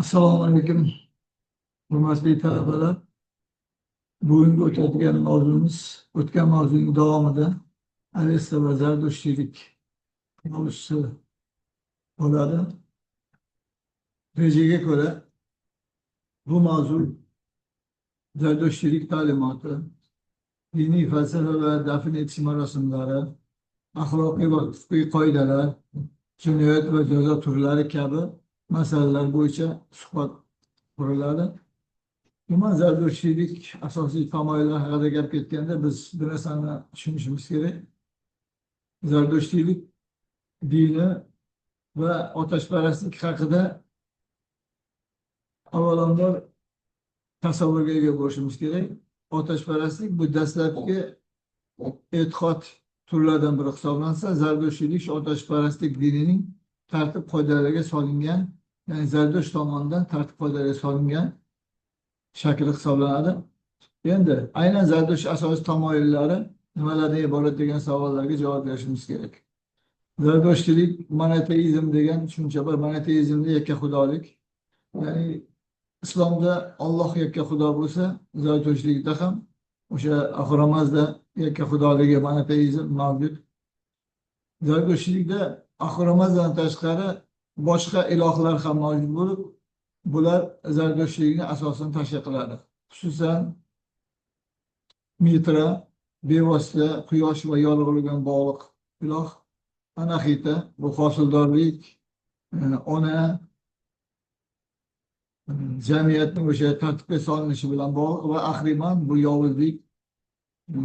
Assalomu alaykum, hurmatli talabalar. Bugungi o'tadigan mavzumiz o'tgan mavzuning davomida Avesta va Zardushtiylik mavzusi bo'ladi. Rejaga ko'ra bu mavzu Zardushtiylik ta'limoti, diniy falsafa va dafn etish marosimlari, axloqiy va huquqiy qoidalar, jinoyat va jazo turlari kabi masalalar bo'yicha suhbat quriladi. Umuman, Zardushtiylik asosiy tamoyillar haqida gap ketganda, biz bir narsani tushunishimiz kerak. Zardushtiylik dini va otashparastlik haqida avvalambor tasavvurga ega bo'lishimiz kerak. Otashparastlik bu dastlabki e'tiqod turlaridan biri hisoblansa, Zardushtiylik shu otashparastlik dinining tartib qoidalariga solingan, ya'ni Zardusht tomonidan tartib qoidalarga solingan shakli hisoblanadi. Endi aynan Zardusht asosiy tamoyillari nimalardan iborat degan savollarga javob berishimiz kerak. Zardushtiylik monoteizm degan tushuncha bor. Monoteizmda yakka xudolik. Ya'ni islomda Alloh yakka xudo bo'lsa, Zardushtlikda ham o'sha Axuramazda yakka xudoligi, monoteizm mavjud. Zardushtlikda Axuramazdan tashqari boshqa ilohlar ham mavjud bo'lib, bular Zardushtlikni asosini tashkil qiladi. Xususan, Mitra, bevosita quyosh va yorug'lik bilan bog'liq iloh, Anaxita, bu hosildorlik, ona, jamiyatning o'sha tartibga solinishi bilan bog'liq va Ahriman, bu yovuzlik,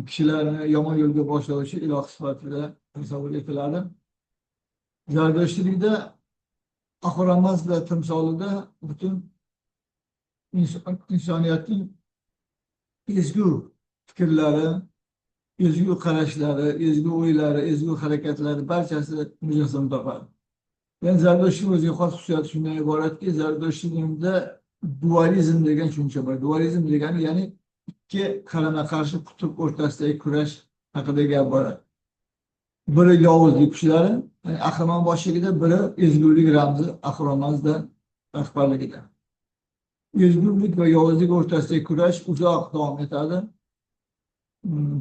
kishilarni yomon yo'lga boshlovchi iloh sifatida tasavvur etiladi. Zardushtlikda Axuramazda timsolida butun insoniyatning ezgu fikrlari, ezgu qarashlari, ezgu o'ylari, ezgu harakatlari barchasi mujassam topadi. Yani Zardushtning o'ziga xos xususiyati shundan iboratki, Zardushtlikda dualizm degan tushuncha bor. Dualizm degani, ya'ni ikki qarama-qarshi qutb o'rtasidagi kurash haqida gap boradi. Biri yovuzlik kuchlari, ya'ni Ahriman boshchiligida, biri ezgulik ramzi Axuramazda rahbarligida. Ezgulik va yovuzlik o'rtasidagi kurash uzoq davom etadi.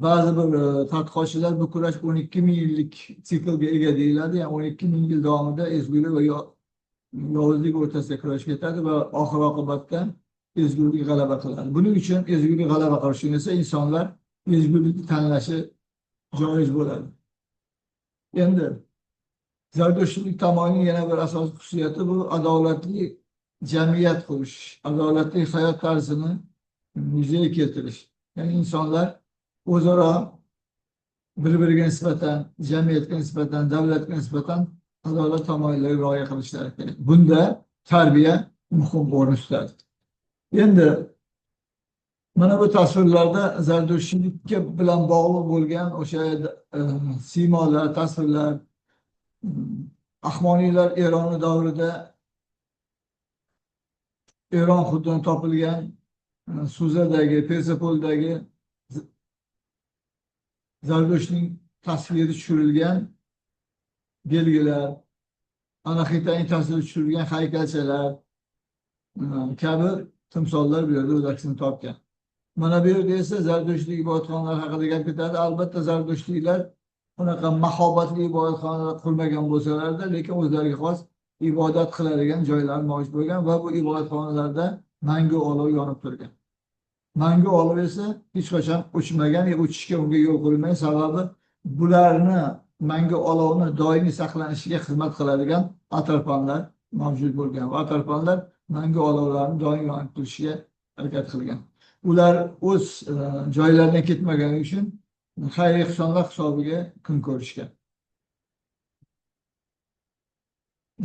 Ba'zi bir tadqiqotchilar bu kurash 12 ming yillik siklga ega deyiladi. Ya'ni 12 ming yil davomida ezgulik va yovuzlik o'rtasida kurash ketadi va oxir oqibatda ezgulik g'alaba qiladi. Buning uchun, ezgulik g'alaba qilishi uchun esa insonlar ezgulikni tanlashi joiz bo'ladi. Endi Zardushtlik tamoyilining yana bir asosiy xususiyati bu adolatli jamiyat qurish, adolatli hayot tarzini yuzaga keltirish. Ya'ni insonlar o'zaro bir-biriga nisbatan, jamiyatga nisbatan, davlatga nisbatan adolat tamoyillariga rioya qilishlari kerak. Bunda tarbiya muhim o'rin tutadi. Endi mana bu tasvirlarda Zardushtlikka bilan bog'liq bo'lgan o'sha siymolar, tasvirlar, Ahmoniylar Eroni davrida Eron hududidan topilgan Suzadagi, Persepoldagi Zardushtning tasviri tushirilgan belgilar, Anaxitaning tasviri tushirilgan haykalchalar kabi timsollar bu yerda o'z aksini topgan. Mana bu yerda esa Zardushtlik ibodatxonalar haqida gap ketadi. Albatta, Zardushtliklar unaqa mahobatli ibodatxonalar qurmagan bo'lsalarda, lekin o'zlariga xos ibodat qiladigan joylar mavjud bo'lgan va bu ibodatxonalarda mangu olov yonib turgan. Mangu olov esa hech qachon o'chmagan, o'chishga unga yo'l qo'yilmagan. Sababi bularni, mangu olovni doimiy saqlanishiga xizmat qiladigan atarpanlar mavjud bo'lgan va atarpanlar mangu olovlarni doim yonib turishiga harakat qilgan. Ular o'z joylaridan ketmagani uchun xayr ehsonlar hisobiga kun ko'rishgan.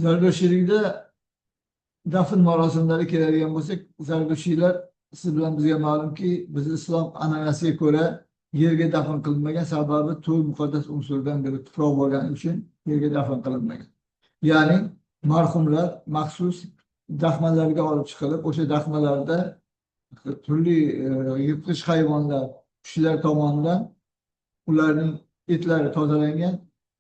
Zardushtlikda dafn marosimlari keladigan bo'lsak, Zardushtiylar, siz bilan bizga ma'lumki, biz islom an'anasiga ko'ra yerga dafn qilinmagan, sababi to'rt muqaddas unsurdan biri tuproq bo'lgani uchun yerga dafn qilinmagan. Ya'ni marhumlar maxsus daxmalarga olib chiqilib, o'sha daxmalarda turli yirtqich hayvonlar, qushlar tomonidan ularning etlari tozalangan,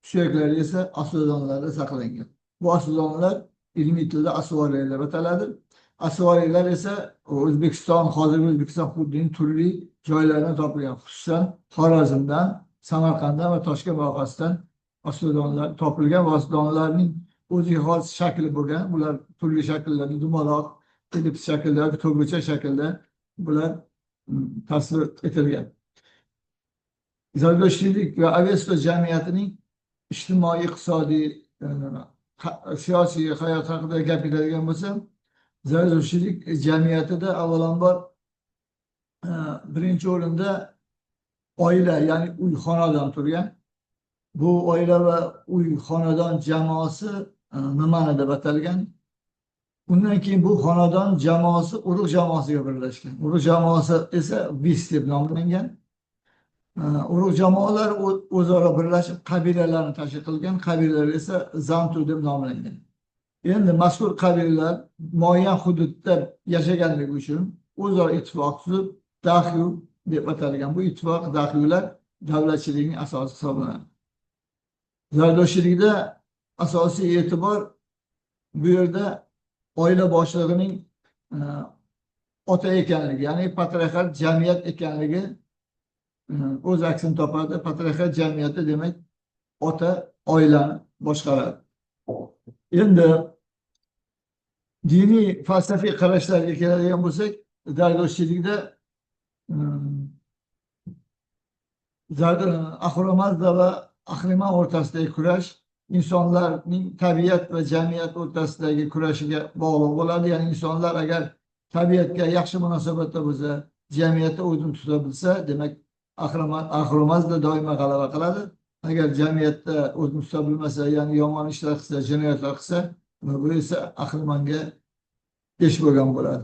suyaklari esa asozonlarda saqlangan. Bu asozonlar ilmiy tilda asvoriya deb ataladi. Asvoriylar esa O'zbekiston, hozirgi O'zbekiston hududining turli joylaridan topilgan, xususan Xorazmdan, Samarqanddan va Toshkent vohasidan osvodonlar topilgan va osvodonlarning o'ziga xos shakli bo'lgan. Bular turli shakllarda, dumaloq, ellips shaklda yoki to'rtburchak shaklda bular tasvir etilgan. Zardo'shtiylik va Avesto jamiyatining ijtimoiy, iqtisodiy, siyosiy hayot haqida gap ketadigan bo'lsa, Zardo'shtiylik jamiyatida avvalambor birinchi o'rinda oila, ya'ni uy, xonadon turgan. Bu oila va uy, xonadon jamoasi nimani deb atalgan. Undan keyin bu xonadon jamoasi urug' jamoasiga birlashgan. Urug' jamoasi esa vis deb nomlangan. Urug' jamoalar o'zaro birlashib qabilalarni tashkil qilgan, qabilalar esa zantu deb nomlangan. Endi mazkur qabilalar muayyan hududda yashaganligi uchun o'zaro ittifoq tuzib Daxyu deb atalgan. Bu ittifoq Daxyular davlatchilikning asosi hisoblanadi. Zardo'shtlikda asosiy e'tibor bu yerda oila boshlig'ining ota ekanligi, ya'ni patriarxat jamiyat ekanligi o'z aksini topadi. Patriarxat jamiyati demak ota oilani boshqaradi. Endi diniy falsafiy qarashlarga keladigan bo'lsak, zardo'shtchilikda Axuramazda va Ahriman o'rtasidagi kurash insonlarning tabiat va jamiyat o'rtasidagi kurashiga bog'liq bo'ladi. Ya'ni insonlar agar tabiatga yaxshi munosabatda bo'lsa, jamiyatda o'zini tuta bilsa, demak Axuramazda doimo g'alaba qiladi. Agar jamiyatda o'zini tuta bilmasa, ya'ni yomon ishlar qilsa, jinoyatlar qilsa, bu esa Ahrimanga ish bo'lgan bo'ladi.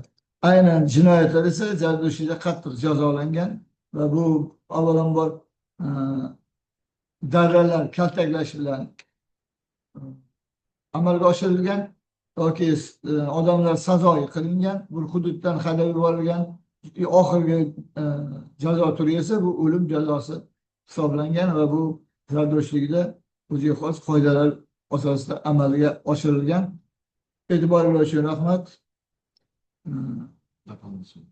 Aynan jinoyatlar esa Zardo'shtiyda qattiq jazolangan va bu avvalambor darralar kaltaklash bilan amalga oshirilgan yoki odamlar sazoyi qilingan, bir hududdan haydab yuborilgan. Oxirgi jazo turi esa bu o'lim jazosi hisoblangan va bu Zardo'shtlikda o'ziga xos qoidalar asosida amalga oshirilgan. E'tiboringiz uchun rahmat. Дополнительно.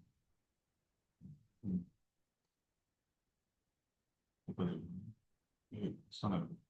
И останавливаем.